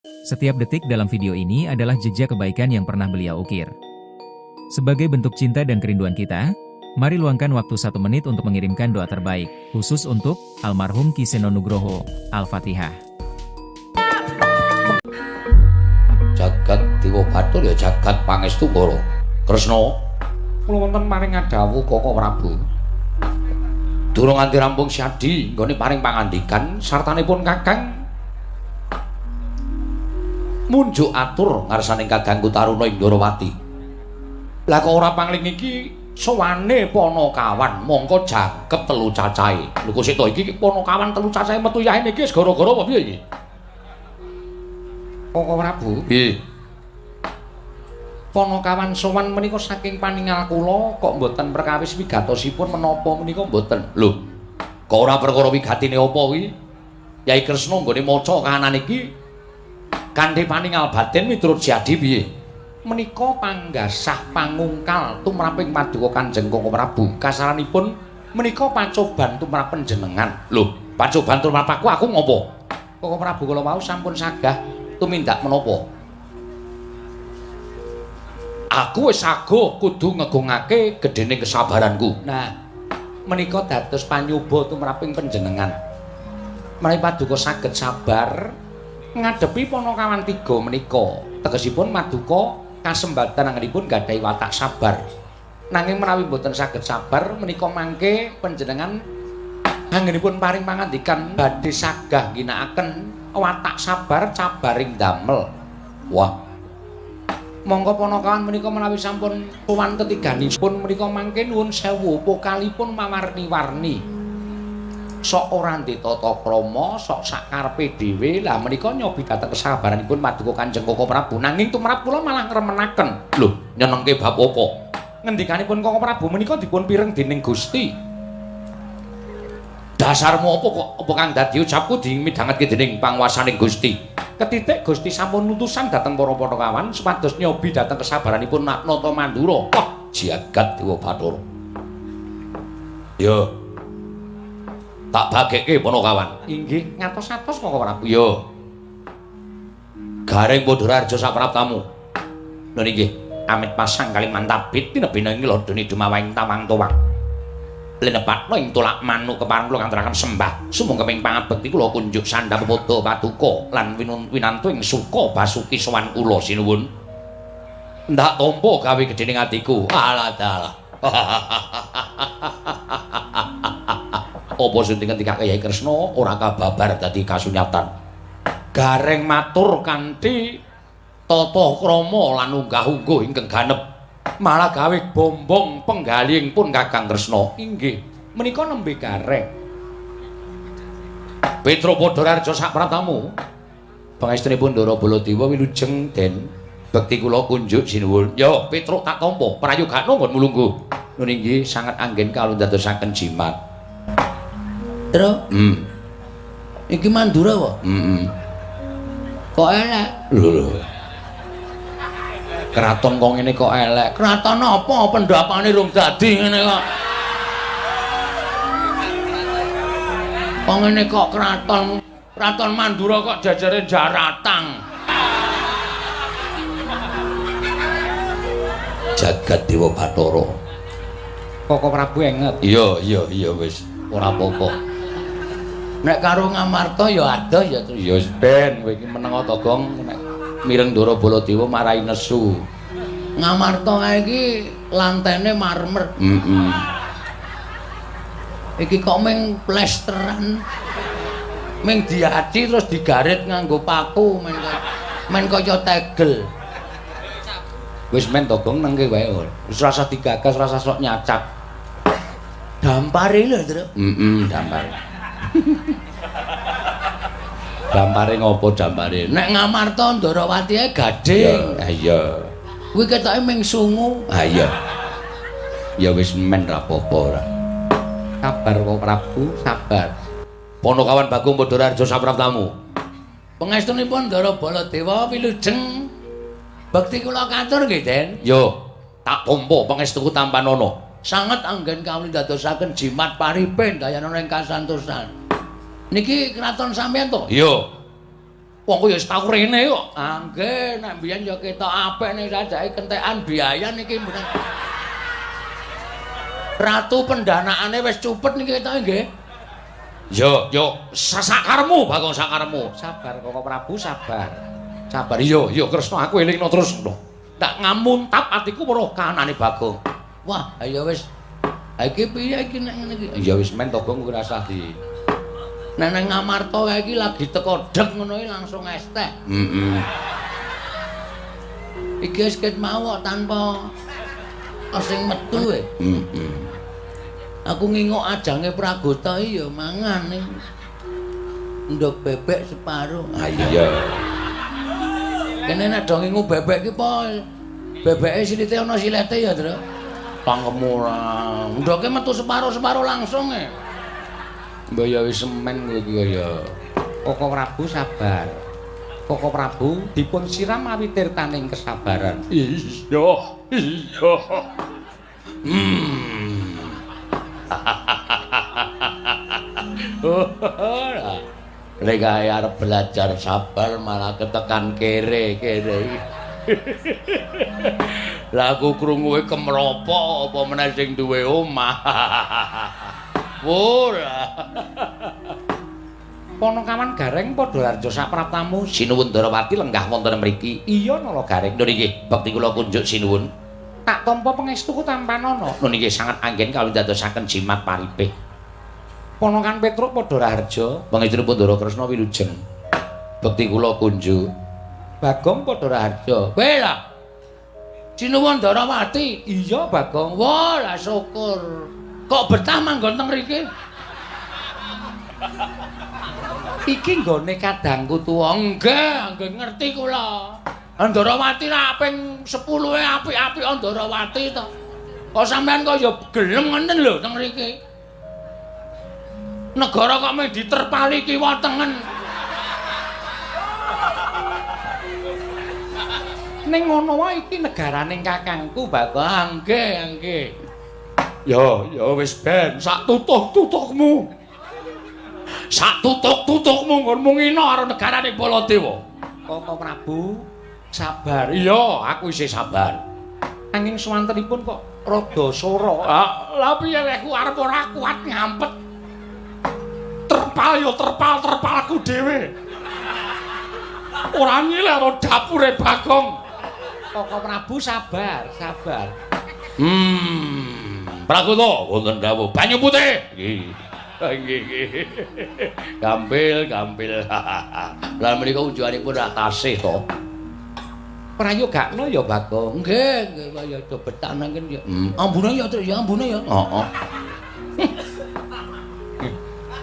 Setiap detik dalam video ini adalah jejak kebaikan yang pernah beliau ukir. Sebagai bentuk cinta dan kerinduan kita, mari luangkan waktu 1 menit untuk mengirimkan doa terbaik, khusus untuk almarhum Ki Seno Nugroho. Al-Fatihah. Jagat Dewa Bathara ya jagat pangestu para Kresna. Kula wonten paring dawuh Koko Prabu. Durung nganti rampung syadi nggone paring pangandikan sartanipun Kakang munjuk atur ngarsaning kadangku Taruna ing Ndorowati. Lah kok ora pangling iki sowane Panakawan mongko jangkep telu cacahe. Lho kok sik to iki Panakawan telu cacahe metu yahene iki wis gara-gara apa piye iki? Koko Prabu. Piye? Panakawan sowan menika saking paningal kula kok mboten perkawis wigatosipun menapa menika mboten. Lho, kok ora perkara wigatine apa kuwi? Yai Kresna nggone maca kahanan iki kanthi paningal batin miturut Siadi piye? Menika panggasah pangungkal tumraping paduka Kanjeng Koko Prabu. Kasaranipun menika pacoban tumrap panjenengan. Lho, pacoban tumrap aku ngopo? Koko Prabu kula wau sampun sagah tumindak menapa? Aku wis saguh kudu ngegungake gedhening kesabaranku. Nah, menika dados panyuba tumraping panjenengan. Menawi paduka saged sabar ngadepi Panakawan tiga menika, tegesipun maduka kasembatan anggenipun gadhahi watak sabar. Nanging menawi mboten saged sabar menika mangke panjenengan anggenipun paring pangandikan badhe sagah ngginakaken watak sabar cabaring damel. Wah. Monggo Panakawan menika menawi sampun sowan ketiganipun menika mangke nuwun sewu pokalipun mawarni-warni. Sok ora ndek tata krama, sok sakarepe dhewe. Lah menika nyobi dhateng kesabaranipun paduka Kanjeng Koko Prabu. Nanging tumrap kula malah ngremenaken. Lho, nyenengke bab apa? Ngendikanipun Koko Prabu menika dipun pireng dening Gusti. Dasarmu apa kok apa kang dadi ucapku dimidhangetke dening panguwasaning Gusti? Ketitik Gusti sampun nutusan dhateng para Panakawan supados nyobi dhateng kesabaranipun Nata Mandura. Wah, jagat Dewa Bathara. Ya. Tak bagekke Panakawan. Inggih, ngatos-atos Koko Prabu. Ya. Gareng Padhararja sapraptamu. Lho nggih, amit pasang Kalimantabit tinebina ing lodone dumawahing tawang towang. Linepatna ing tolak manuk kepareng kula ngantaraken sembah sumangga pangabekti kula kunjuk sandhap padha paduka lan winantu ing suka basuki sowan kula sinuwun. Ndak tampa gawe gedhening atiku. Alah dalah. Apa sing dingendikake Yai Kresna ora kababar dadi kasunyatan. Gareng matur kanthi tata krama lan unggah-ungguh ingkang ganep. Malah gawe bombong penggalihing pun Kakang Kresna. Inggih, menika nembe gareng. Petro Padhararja sapratamu. Pangestunipun Ndara Baladewa wilujeng den bekti kula kunjuk sinuwun. Ya, Petro tak tampa prayogakno nggonmu lungguh. Nun inggih sanget anggen kawula ndadosaken jimat. Tru. Iki Mandura apa? Heeh. Kok elek? Lho lho. Kraton kok ngene kok elek. Kraton apa pendapane rung dadi ngene kok. Kok ngene kok kraton, kraton Mandura kok jajare jaratang. Jagat Dewa Bathara. Koko Prabu enget. Iya, iya, iya wis ora apa-apa. Nek karo Ngamarta ya adoh ya terus. Ya wis ben kowe iki meneng to, Gong. Nek mireng Ndara Baladewa marai nesu. Ngamarta kae iki lantene marmer. Heeh. Iki kok ming plesteran. Ming diaci terus digarit nganggo paku men kaya tegel. Wis men to, Gong, nengke wae. Wis rasa digagas, rasa sok nyacak. Dampare lho, Tru. Heeh, dampare. Dampare ngopo dampare? Nek Ngamarta Ndarawati ae gading. Ha iya. Kuwi ketoke ming sungu. Ha iya. Ya wis men ra apa-apa ora. Sabar kok Prabu, sabar. Panakawan Bagong Padhararja sapraptamu. Pangestunipun Ndara Baladewa wilujeng bekti kula katur nggih, Den. Yo, tak tampa pangestuku tampanana. Sanget anggen kawula ndadosaken jimat paripe dayanana ing kasantosan. Niki kraton sampeyan to? Iya. Wong ku ya wis tau rene kok. Ah nggih, nek mbiyen ya ketok apik ning sajake kentekan biaya niki mboten. Ratu pendanaane wis cupet niki ketoke nggih. Yo, yo, sakaremu Bagong sakaremu. Sabar Koko Prabu, sabar. Sabar. Iya, iya Kresna aku elingno terus. Tak ngamuntap atiku weruh kahanane Bagong. Wah, ayo wis. Ha iki piye iki nek ngene iki? Ya wis men to Gong ora usah di. Nek nang Ngamarta kae iki lagi teko deg ngono iki langsung es teh. Heeh. Iki wis ket mau kok tanpa sing metu e. Heeh. Aku ngingok ajange Pragota iki ya mangan ning ndok bebek separo. Ha iya. Kene nek do ngingu bebek iki po bebeke silite ana silete ya, Tru. Pangkemu ora. Ndoke metu separo-separo langsung e. Mbok ya wis semen kowe iki ya. Koko Prabu sabar. Koko Prabu dipun siram awi tirtaning kesabaran. Iya, iya. Nek ae arep belajar sabar malah ketekan kere-kere. Lah aku krunguwe kemropok apa meneh sing duwe omah. Ora. Ponokawan Gareng padha harja sapraptamu sinuwun Darawati lenggah wonten mriki. Iya Nala Gareng. Nun inggih, bekti kula kunjuk sinuwun. Tak tampa pangestuku tampanana. Nun inggih sanget anggen kawindadosaken jimat paripih. Ponokan Petruk padha raharja, pangestunipun Ndara Kresna wilujeng. Bekti kula kunjuk. Bagong padha raharja. Kowe lah. Sinuwun Darawati. Iya Bagong. Wah, lah syukur. Kok betah manggon teng mriki? Iki nggone kadangku tuwa. Nggih, nggih ngerti kula. Andarawati ra ping 10-e apik-apik Andarawati to. Kok sampean kok ya gelem ngenten lho teng mriki. Negara kok mung diterpali kiwa tengen. Ning ngono wae iki negarane kakangku Bagong. Nggih, nggih. Ya, ya wis ben sak tutuh-tutuhmu. Sak tutuh-tutuhmu nggonmu ngina karo negarane Baladewa. Koko Prabu, sabar. Iya, aku isih sabar. Anging suwantenipun kok rada sora. Lah piye aku arep ora kuat ngampet. Terpal ya terpal, terpalku dhewe. Ora nyileh karo dapure Bagong. Koko Prabu sabar, sabar. Pragota wonten dawuh banyu putih. Nggih. Nggih nggih. Gampil, gampil. Lah menika unjukanipun rak tasih to. Prayogakno ya Bagong. Nggih, nggih kaya do betah nang kene ya. Ambune ya, Tru, ya ambune ya. Heeh.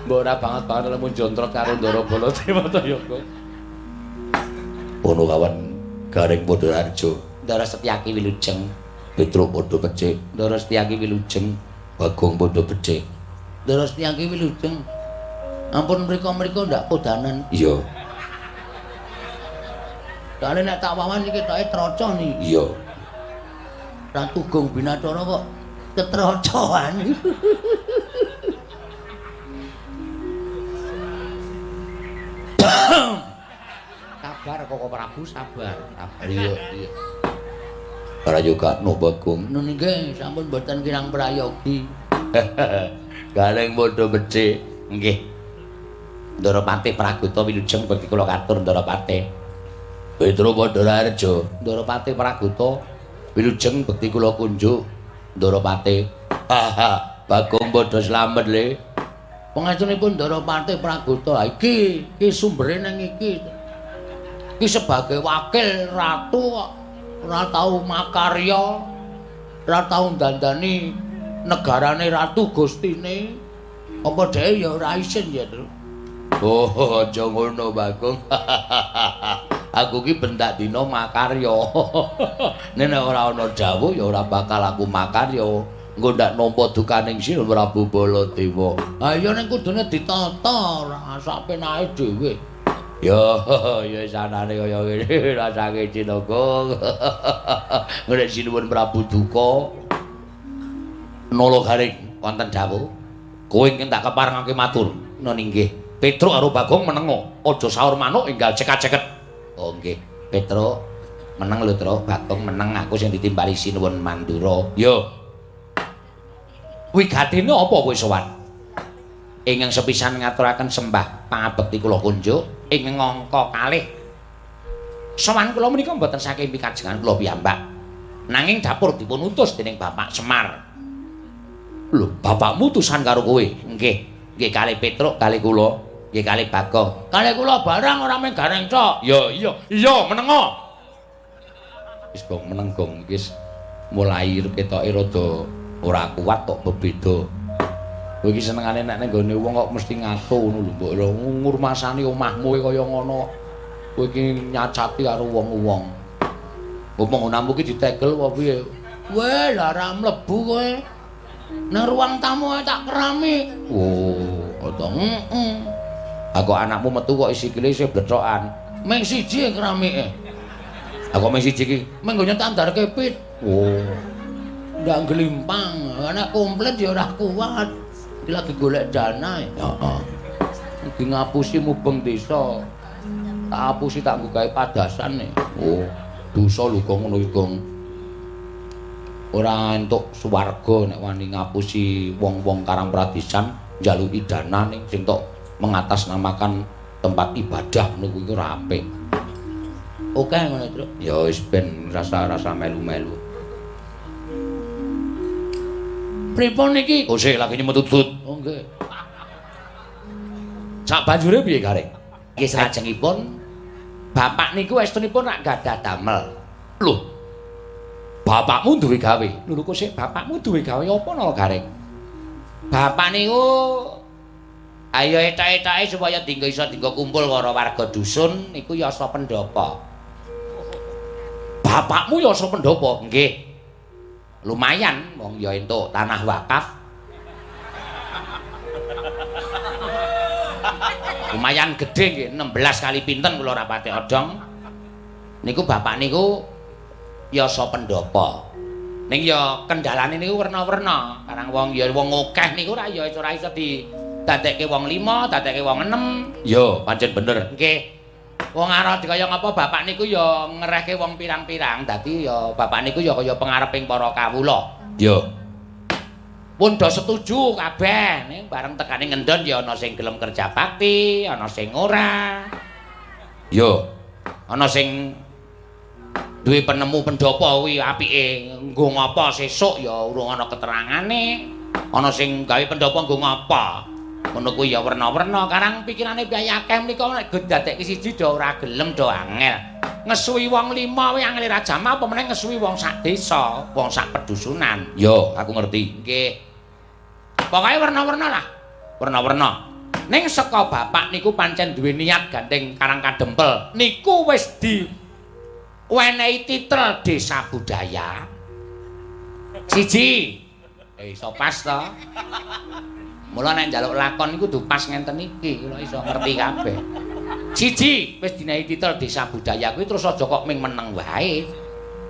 Mbok ora banget-banget lemu jontrot karo Ndara Baladewa to ya, Gong. Ponokawan Gareng padha harjo. Ndara Setyaki wilujeng. Petruk padha becik. Ndara Setyaki wilujeng. Bagong padha becik. Ndara Setyaki wilujeng. Ampun mriko-mriko ndak kodanan. Iya. Soale nek tak wawan iki ketoke trocoh nih. Iya. Ratu Gong Binacara kok ketrocohan. Sabar Koko Prabu, sabar. Sabar. Iya, iya. Prayogakno Bagong. Nun nggih, sampun mboten kirang prayogi. Gareng padha becik. Nggih. Ndara Patih Pragota wilujeng bekti kula katur Ndara Patih. Petro padha raharja. Ndara Patih Pragota wilujeng bekti kula kunjuk Ndara Patih. Bagong padha slamet le. Pangestunipun Ndara Patih Pragota iki, iki sumbere nang iki. Iki sebagai wakil ratu kok ora tau makarya, ora tau dandani negarane ratu gustine. Apa dhewe ya ora isin ya, Tru? Oh, aja ngono, Bagong. Aku ki ben tak dina makarya. Nek ora ana dawuh ya ora bakal aku makarya. Engko ndak nampa dukaning Sri Prabu Baladewa. Ha iya ning kudune ditata ora sak penake dhewe. Ya, ya sanane kaya ngene rasake Cinaka. Ngene sinuwun Prabu Duka. Nala Garing wonten dawuh. Kowe ingkang tak keparengake matur. Nun inggih. Petruk karo Bagong menengo, aja saur manuk enggal cekat-ceket. Oh nggih, Petruk meneng lho, Truk. Bagong meneng, aku sing ditimbali Sinuwun Mandura. Yo. Wigatine apa kowe sowan? Ingkang sepisan ngaturaken sembah pangabekti kula kunjuk ingkang angka kalih. Sowan kula menika mboten saking pikajengan kula piyambak. Nanging dapur dipun utus dening Bapak Semar. Lho, bapakmu utusan karo kowe? Nggih. Nggih kalih Petruk, kalih kula, nggih kalih Bagong. Kalih kula barang ora mung gareng tok. Ya iya, iya menengo. Wis bong meneng gong iki wis mulai ketoke rada ora kuat kok bebeda. Kowe iki senengane nek ning gone wong kok mesti ngato ngono lho, mbok ngurmasani omahmu kaya ngono. Kowe iki nyacati karo wong-wong. Mbok panggonanmu iki ditegel apa piye? Weh, lah ora mlebu kowe. Nang ruang tamu ae tak kerami. Oh, to heeh. Aku anakmu metu kok sikile isih blethokan. Ming siji keramike. Aku ming siji iki ming nggo nyandarke pit. Oh. Ndak ngglimpang, anak komplit ya ora kuat. Iki lagi golek dana. Heeh. Iki ngapusi mubeng desa. Tak apusi tak nggo gawe padasan e. Oh, dosa lho kok ngono iki, Gong. Ora entuk swarga nek wani ngapusi wong-wong Karang Pradesan njaluki dana ning sing tok mengatasnamakan tempat ibadah ngono kuwi ora apik. Oke ngono, Truk. Ya wis ben rasa-rasa melu-melu. Pripun niki? Oh sik lagi nyemut udut. Oh nggih. Sak banjure piye Gareng? Nggih salajengipun bapak niku estunipun rak gadah damel. Lho. Bapakmu duwe gawe. Lho kok sik bapakmu duwe gawe apa nol Gareng? Bapak niku ayo etak-etake supaya dinggo iso dinggo kumpul karo warga dusun niku yasa pendhapa. Bapakmu yasa pendhapa? Nggih. Lumayan wong ya entuk tanah wakaf. Lumayan gedhe nggih, 16 kali pinten kula ora pati odong. Niku bapak niku yasa pendhapa. Ning ya kendalane niku werna-werna. Karang wong ya wong akeh niku ora ya ora iso didadekke wong 5, dadekke wong 6. Ya, pancen bener. Nggih. Wong arep kaya ngapa bapak niku ya ngerehke wong pirang-pirang, dadi ya bapak niku ya kaya pengareping para kawula. Ya. Pun do setuju kabeh, ning bareng tekane ngendon ya ana sing gelem kerja bakti, ana sing ora. Ya. Ana sing duwe penemu pendhapa kuwi apike nggo ngapa sesuk ya urung ana keterangane. Ana sing gawe pendhapa nggo ngapa. Ngono kuwi ya werna-werna, karang pikirane biaya akeh menika nek dadekke siji do ora gelem do angel. Ngesuwi wong 5 kuwi angel ra jamah apa meneh ngesuwi wong sak desa, wong sak pedusunan. Yo, aku ngerti. Nggih. Pokoke werna-werna lah. Werna-werna. Ning saka bapak niku pancen duwe niat gandeng Karang Kadempel. Niku wis di wenehi titel desa budaya. Siji. Iso pas to. Mula nek njaluk lakon iku kudu pas ngenten iki, kula iso ngerti kabeh. Siji, wis dinehi titel desa budaya kuwi terus aja kok ming meneng wae.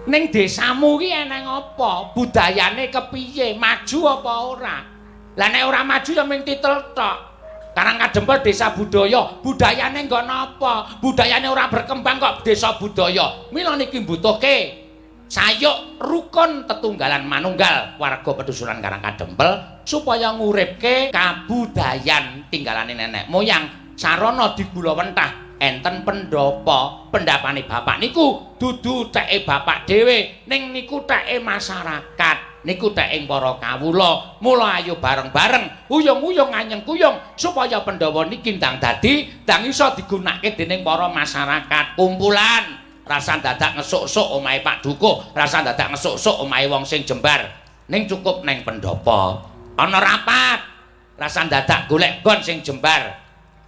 Ning desamu ki eneng apa? Budayane kepiye? Maju apa ora? Lah nek ora maju ya ming titel tok. Karang Kadempel desa budaya, budayane nggo napa? Budayane ora berkembang kok desa budaya. Mila niki mbutuhke sayuk rukun tetunggalan manunggal warga pedusunan Karang Kadempel supaya nguripke kabudayan tinggalane nenek moyang sarana digulawentah enten pendhapa. Pendhapane bapak niku dudu teke bapak dhewe, ning niku teke masyarakat, niku teke para kawula. Mula ayo bareng-bareng uyung-uyung anyeng kuyung supaya pendhawa niki ndang dadi ndang iso digunakake dening para masyarakat. Kumpulan rasa dadak ngesuk-suk omahe Pak Dukuh, rasa dadak ngesuk-suk omahe wong sing jembar, ning cukup neng pendhapa. Ana rapat, rasa dadak golek gon sing jembar.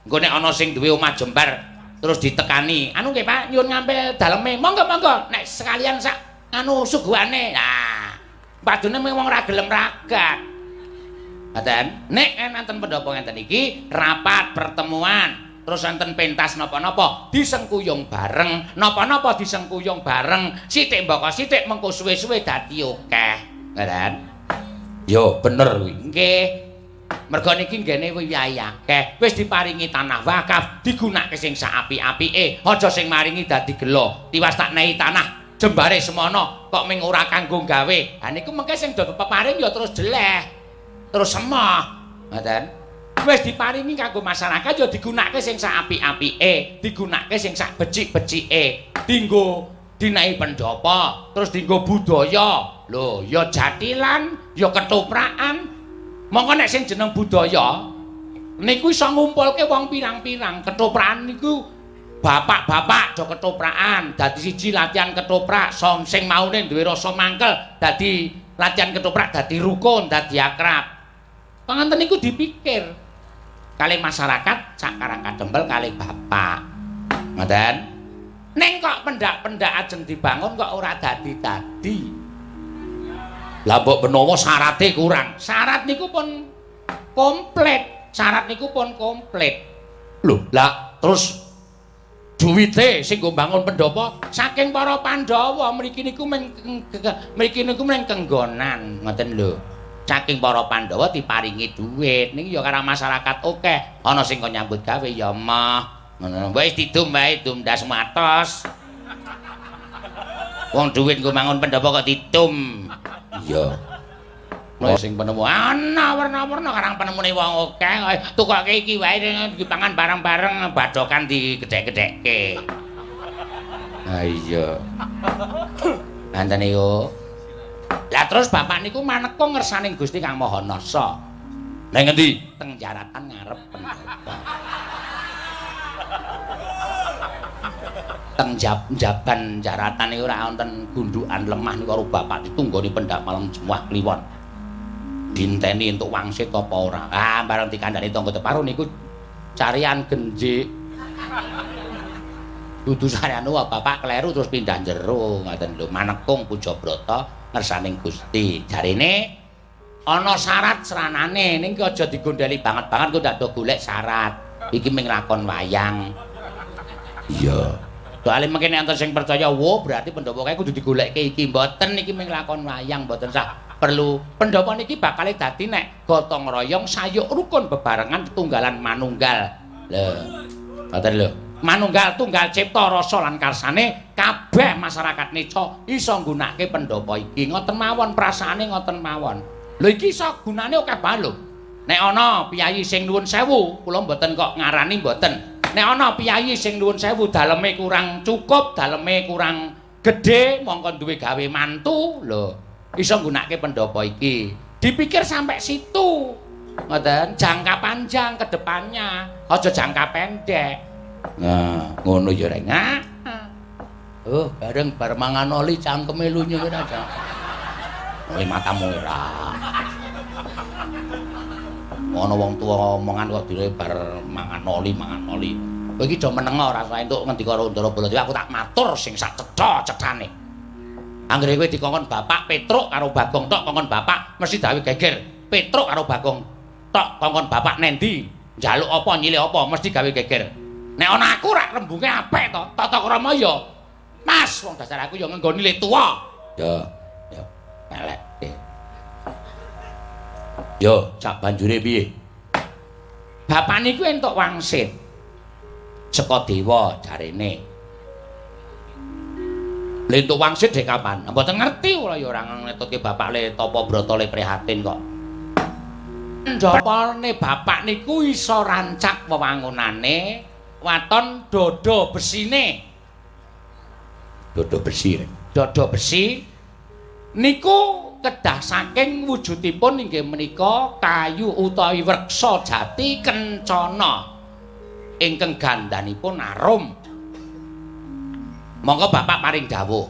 Engko nek ana sing duwe omah jembar terus ditekani, anu nggih Pak, nyuwun ngampil daleme. Monggo-monggo, nek sekalian sak anu suguhane. Nah, padune mung wong ora gelem ragat. Ngaten, nek enten pendhapa ngenten iki, rapat pertemuan terus enten pentas napa-napa disengkuyung bareng, napa-napa disengkuyung bareng, sithik mbaka sithik mengko suwe-suwe dadi akeh. Ngaten? Yo bener kuwi. Nggih. Merga niki nggene wiyahi akeh, wis diparingi tanah wakaf, digunakake sing sak apik-apike, aja sing maringi dadi gelo. Tiwas tak nehi tanah jembare semono kok ming ora kanggo gawe. Ha niku mengke sing do peparing ya terus jeleh. Terus semoh. Ngoten. Wis diparingi kanggo masyarakat ya digunakake sing sak apik-apike, digunakake sing sak becik-becike. Dinggo dinehi pendopo, terus dinggo budaya. Lho, ya jatilan, ya ketoprakan. Mongko nek sing jeneng budaya niku iso ngumpulke wong pirang-pirang. Ketoprakan niku bapak-bapak do ketoprakan, dadi siji latihan ketoprak, sing maune duwe rasa mangkel dadi latihan ketoprak dadi rukun, dadi akrab. Panganten niku dipikir kalih masyarakat sak Karang Kadempel kalih bapak. Ngoten. Ning kok pendak-pendak ajeng dibangun kok ora dadi-dadi. Lah mbok menawa syarate kurang. Syarat niku pun komplit. Syarat niku pun komplit. Lho, lah terus duwite sing nggo bangun pendopo saking para Pandhawa mriki niku mriki niku mung kenggonan, ngoten lho. Saking para Pandhawa diparingi duit. Niki ya karo masyarakat akeh. Ana sing kok nyambut gawe ya mah. Ngono. Wis didum wae dum ndas matos. Wong duit nggo bangun pendopo kok didum. Iya. Ono sing penemu ana werna-werna karang penemune wong akeh. Tukoke iki wae dipangan bareng-bareng badokan digedhek-gedhekke. Ha iya. Ngoten niku. Lah terus bapak niku maneka ngersaning Gusti Kang Maha Nasa. Nang ngendi? Teng jaratan ngarep pendopo. Teng jaban jaratan niku ora wonten gundukan lemah niku karo bapak ditunggoni pendak malam Jemuah Kliwon. Dinteni entuk wangsit apa ora. Ah bareng dikandhani tangga teparo niku carian genjik. Dudu sarean wae bapak kleru terus pindah jero ngoten lho. Manekung Pujabrata ngersaning Gusti. Jarene ana syarat seranane ning aja digondheli banget-banget kok ndak do golek syarat. Iki mung lakon wayang. Iya. Soale mengke nek enten sing percaya, wo berarti pendopo kae kudu digolekke iki. Mboten iki mung lakon wayang, mboten sah perlu. Pendopo niki bakale dadi nek gotong royong sayuk rukun bebarengan tetunggalan manunggal. Lho. Ngoten lho. Manunggal tunggal cipta rasa lan karsane kabeh masyarakat Neca iso nggunakake pendopo iki. Ngoten mawon perasaane ngoten mawon. Lho iki iso gunane akeh banget lho. Nek ana piyayi sing nuwun sewu, kula mboten kok ngarani mboten. Nek ana piyayi sing nuwun sewu daleme kurang cukup, daleme kurang gedhe, mongko duwe gawe mantu, lho iso nggunakake pendopo iki. Dipikir sampai situ. Ngoten, jangka panjang ke depannya, aja jangka pendek. Nah, ngono ya reng. Oh, bareng bar mangan oli cangkeme lunyu ngene aja. Oli matamu ora. Ana wong tuwa omongan kok dire bar mangan oli, mangan oli. Kowe iki aja meneng ora usah entuk ngendika karo Ndara Baladewa, aku tak matur sing sak cetha-cethane. Anggere kowe dikongkon Bapak Petruk karo Bagong tok kongkon Bapak mesti dawe geger. Petruk karo Bagong tok kongkon Bapak nendi, njaluk apa nyilih apa mesti gawe geger. Nek ana aku rak rembunge apik to, tata krama ya. Mas, wong dasar aku ya ngenggoni le tuwa. Ya, ya, elek. Yo, sak banjure piye? Bapak niku entuk wangsit saka dewa jarene. Lha entuk wangsit dek kapan? Mboten ngerti kula ya ora ngetutke bapak le tapa brata le prihatin kok. Ndopone bapak niku iso rancak wewangunane waton dodo besine. Dodo besi. Dodo besi niku kedah saking wujudipun inggih menika kayu utawi wreksa jati kencana ingkang gandhanipun arum. Monggo bapak paring dawuh.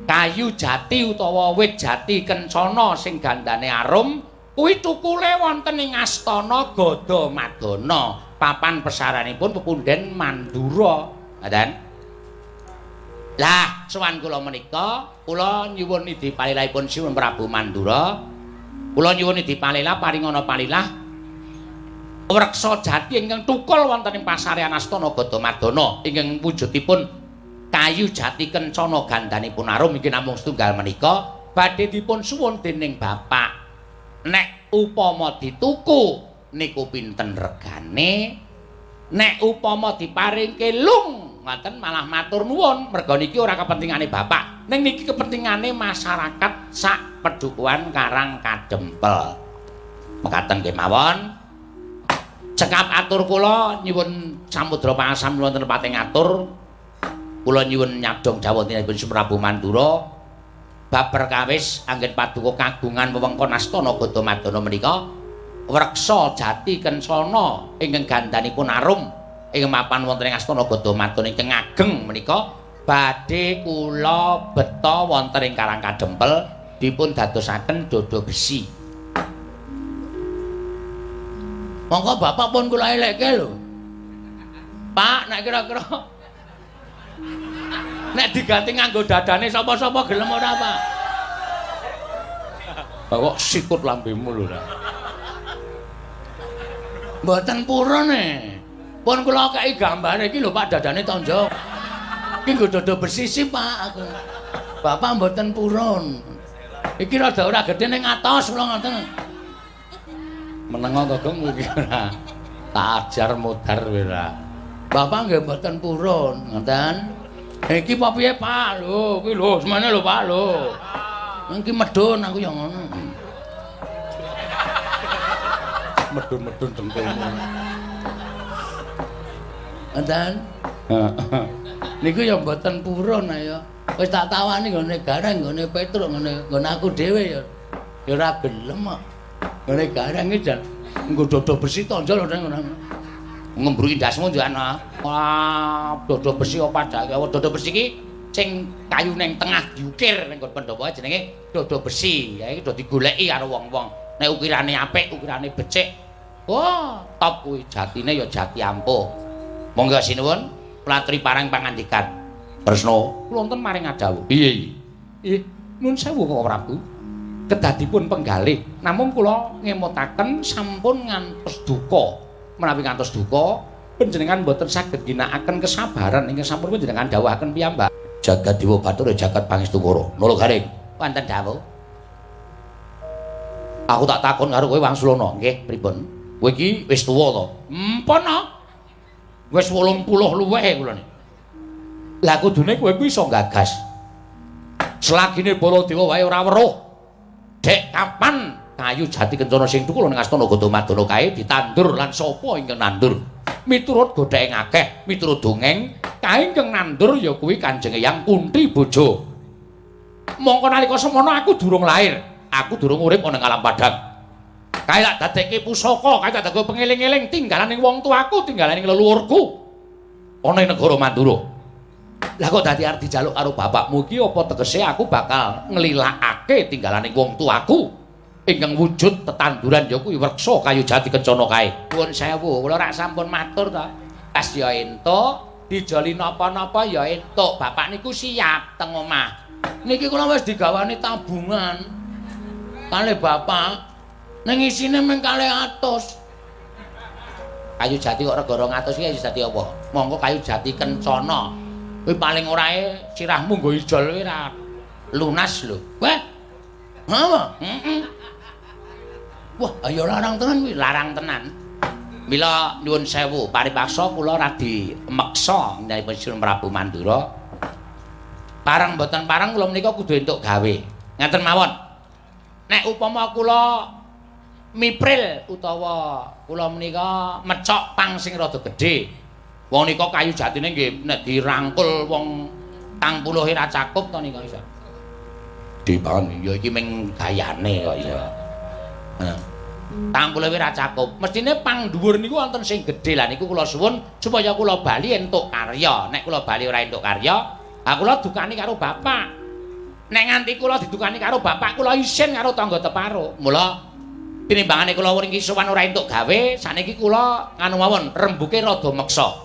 Kayu jati utawa wit jati kencana sing gandhane arum kuwi tukule wonten ing astana Gada Madana, papan pesaranipun pepunden Mandura. Ngaten? Lah, sowan kula menika, kula nyuwun nidhi palilahipun Sinuwun Prabu Mandura. Kula nyuwun nidhi palilah paringana palilah wreksa jati ingkang tukul wonten ing pasarean astana Gada Madana ingkang wujudipun kayu jati kencana gandhanipun arum inggih namung setunggal menika badhe dipun suwun dening bapak. Nek Nek upama dituku niku pinten regane? Nek upama diparingke lung ngoten malah matur nuwun, merga niki ora kepentingane bapak, ning niki kepentingane masyarakat sak pedukuhan Karang Kadempel. Mekaten kemawon. Cekap atur kula nyuwun samudra pangasam wonten lepating atur. Kula nyuwun nyadong dawuh Prabu Mandura bab perkawis anggen paduka kagungan wewengkon Astana Gadamadana menika wreksa jati kencana ingkang gandanipun arum ing mapan wonten ing Astana Gadamadana ingkang ageng menika badhe kula beta wonten ing Karang Kadempel dipun dadosaken dodo besi. Monggo bapak pun kula elekke lho. Pak, nek kira-kira nek diganti nganggo dadane sapa-sapa gelem ora, Pak? Kok sikut lambemu lho, Ra. Mboten purun e. Pun kula kei gambare iki lho, Pak, dadane tonjok. Iki nggo dodo besi sih, Pak, aku. Bapak mboten purun. Iki rada ora gedhe ning atos kula ngoten. Menengo to, Gong, iki ora. Tak ajar modar kowe ora. Bapak nggih mboten purun, ngoten. Iki apa piye, Pak? Lho, kuwi lho, semene lho, Pak, lho. Iki medun aku ya ngono. Medun-medun dengkulmu. Ngoten. Niku ya mboten purun ayo. Wis tak tawani nggone Gareng, nggone Petruk, nggone aku dhewe ya. Ya ora gelem kok. Nggone Gareng iki jan nggo dodo besi tonjol ngono. Ngembruki ndasmu yo ana. Wah, dodo besi apa padake? Dodo besi iki sing kayu ning tengah diukir ning nggon pendopo jenenge dodo besi. Ya iki do digoleki karo wong-wong. Nek ukirane apik, ukirane becik. Wah, top kuwi jatine ya jati ampuh. Monggo sinuwun platri parang pangandikan. Kresna, kula wonten maring adhawuh. Piye iki? Ih, nuwun sewu Koko Prabu. Kedadipun penggalih, namung kula ngemutaken sampun ngantos duka. Menawi ngantos duka, panjenengan mboten saged ginakaken kesabaran ingkang sampun panjenengan dawuhaken piyambak. Jagat Dewa Bathara jagat Pangestu Kara. Nala Garing, wonten dawuh. Aku tak takon karo kowe Wangsulana. Nggih, pripun? Kowe iki wis tuwa to? Mpun no. Wis 80 luwih kula niki. Lah kudune kowe kuwi iso gagas. Selagine Baladewa wae ora weruh. Dek kapan kayu jati kencana sing thukul ning Astana Gadamadana kae ditandur lan sapa ingkang nandur? Miturut godheke akeh, miturut dongeng, kae ingkang nandur ya kuwi Kanjeng Eyang Kunti Bojo. Mongko nalika semono aku durung lahir, aku durung urip ana ing alam padang. Kae tak dadekke pusaka, kae tak dadekke pengeling-eling tinggalaning wong tuaku, tinggalaning leluhurku ana ing negara Mandura. Lah kok dadi arep dijaluk karo bapakmu iki apa tegese aku bakal nglilakake tinggalaning wong tuaku ingkang wujud tetanduran ya kuwi wreksa kayu jati kencana kae. Nuwun sewu, kula rak sampun matur to. Pas ya entuk, dijoli napa-napa ya entuk. Bapak niku siap teng omah. Niki kula wis digawani tabungan kalih bapak. Ning isine mung 200. Kayu jati kok rega 200 iki kayu jati apa? Monggo kayu jati kencana. Kuwi paling orae sirahmu nggo ijol kuwi ra lunas lho. Weh. Apa? Heeh. Wah, ayo larang tenan kuwi, larang tenan. Mila nyuwun sewu, paripaksa kula radi meksa menawi Sun Prabu Mandura. Pareng mboten pareng kula menika kudu entuk gawe. Ngaten mawon. Nek upama kula mipril utawa kula menika mecok pang sing rada gedhe. Wong nika kayu jatine nggih nek dirangkul wong 40 ora cakup to nika iso. Gedhe banget ya iki ming gayane kok iso. Heeh. 40 ora cakup. Mestine pang dhuwur niku wonten sing gedhe. Lah niku kula suwun supaya kula bali entuk karya. Nek kula bali ora entuk karya, ha kula dukani karo bapak. Nek nganti kula didukani karo bapak, kula isin karo tangga teparo. Mula tinimbangane kula wong iki sowan ora entuk gawe, saniki kula nganu mawon rembuke rada meksa.